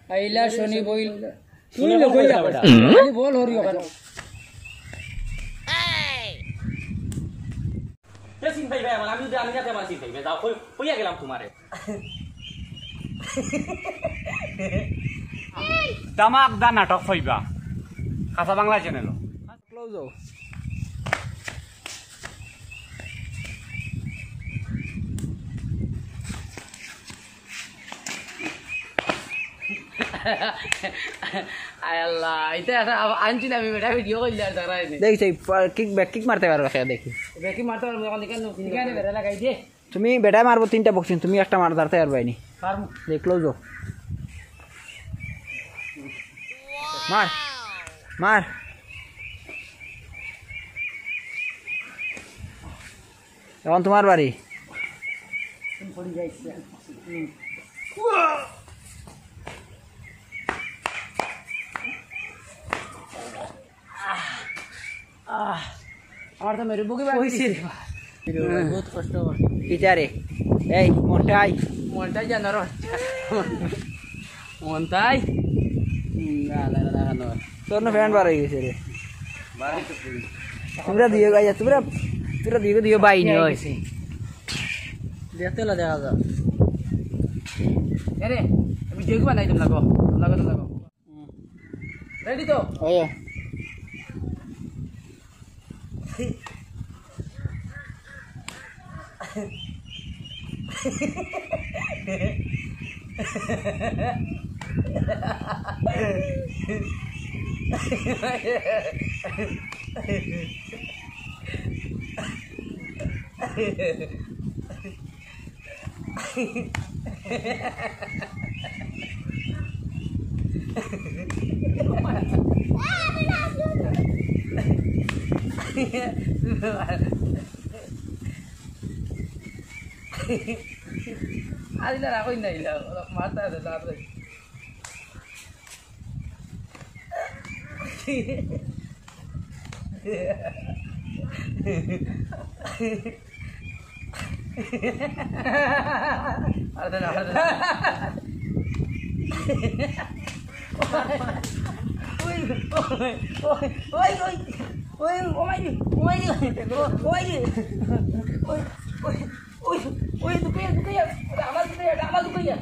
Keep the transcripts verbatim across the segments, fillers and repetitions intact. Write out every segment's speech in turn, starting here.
আইলা শনি বইল। তুই লোক হইয়া বেটা। খালি বল হরি ওখানে। তে চিন পাইবে আমার, আমি যদি আমি যাতে আমার চিন পাইবে, যাও, কই-, কইয়া গেলাম তোমারে। দামাক দা নাটক পাইবা, খাসা বাংলা চ্যানেল। ক্লোজ হও। আয় আল্লাহ, এটা একটা আব-, আনছি না আমি, বেটা ভিডিও করলে আর দাঁড়ায় নি। দেখি সেই ফ-, কিক ব্যাক কিক মারতে পারবে, খেয়ে দেখি। ব্যাক কিক মারতে পারবে, এখন এখানে, এখানে বেটা লাগাই দে। তুমি বেটায় মারবো তিনটা বক্সিং, তুমি একটা মার দাঁড়াতে পারবে নি। পারমু। দেখ, ক্লোজ হও। মার, মার। এখন তোমার বাড়ি। আহ, আমার তো মেরু বুকে বাড়ি কইছে দিছে। রে বা। বহুত কষ্ট করছে। কিতারে? এই, মন্টাই। মন্টাই জানো রে? মন্টাই? হুম, না, না, না, না, না। তোর না ফ্যান বার হয়ে গেছে রে। বার হয়ে গেছে। তোমরা দিও গাইয়া, তোমরা, তোমরা দিও, দিও বাই নি হয়ে হয়। গেছে। দেখতে হলে দেখা যাক। এরে, আমি যেগু বানাই দিম লাগো। লাগো, লাগো। রেডি তো? ওই। আরে না, রাখই না, ইলা, ওরা মারতা আছে, তাড়াতাড়ি। আরে না, আরে না। ওই, ওই, ওই, ওই, ওই, ও মাই, ও মাই, ও, ওই, ওই, ওই, ওই, ওই, দুকাইয়া, দুকাইয়া, আমার দুকাইয়া, আমার দুকাইয়া।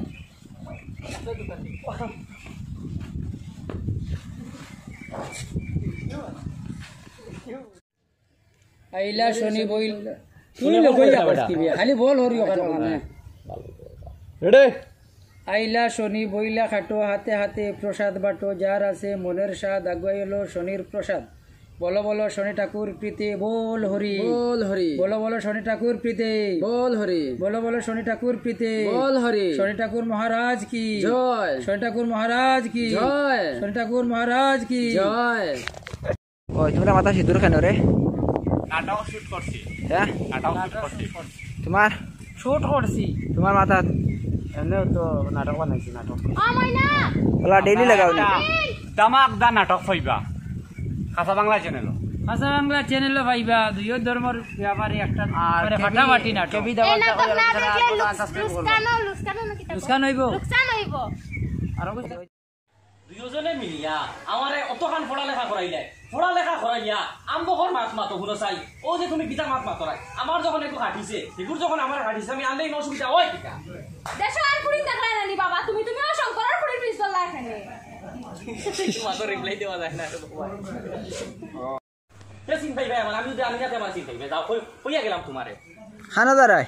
আইলা শনি বইল। তুই লোক হইয়া বেটা। খালি বল হরি ওখানে। রেডি? আইলা শনি বইলা খাটো হাতে হাতে প্রসাদ বাটো, যার আছে মনের স্বাদ, আগুয়াই এলো শনির প্রসাদ। বলো বলো শনি ঠাকুর প্রীতে, বল হরি। বল হরি। বলো বলো শনি ঠাকুর প্রীতে। বল হরি। বলো বলো শনি ঠাকুর প্রীতে। বল হরি। শনি ঠাকুর মহারাজ কি জয়। শনি ঠাকুর মহারাজ কি জয়। শনি ঠাকুর মহারাজ কি জয়। ওই, তোমরা মাথা সিঁদুর কেন রে? নাটক শুট করছি। হ্যাঁ? নাটক শুট করছি। তোমার? শুট করছি। তোমার মাথা? এমনিও তো নাটক বানাইছি, নাটক। ও ময়না! ওলা ডেইলি লাগাও নি? দামাক দা নাটক পাইবা। খাসা বাংলা চ্যানেল। খাসা বাংলা চ্যানেল পাইবা। দুইও ধর্মর ব্যাপারে একটা আর মানে কেবি-, ফাটাফাটি নাটক। কেবি এই দাবাল নাটক না দেখলে লুকস-, আনসাবস্ক্রাইব করবা। লুকসানো, লুকসানো নাকি তারপর? লুকসান হইব। লুকসান হইব। আরো কিছু? দুইওজনে মিলিয়া আমারে অতখান পড়ালেখা করাইলে, পড়ালেখা করাইয়া আমগর মাত মাতো হুনো চাই। ও যে তুমি কিতা মাত মাতো রাই, আমার যখন একটু কাটিছে, এগুর যখন আমার কাটিছে, আমি আনলেই অসুবিধা হয় কিতা? দেশো আর ফুরিন দেখলা না নি বাবা, তুমি, তুমি ও শঙ্করর ফুরিন পিছ ধরলা এখানে। মাতো রিপ্লাই দেওয়া যায় না রে বাবা। এ চিন পাইবে আমার, আমি যদি আমি যাতে আমার চিন পাইবে, যাও, কই-, কইয়া গেলাম তোমারে। খানা দাঁড়ায়।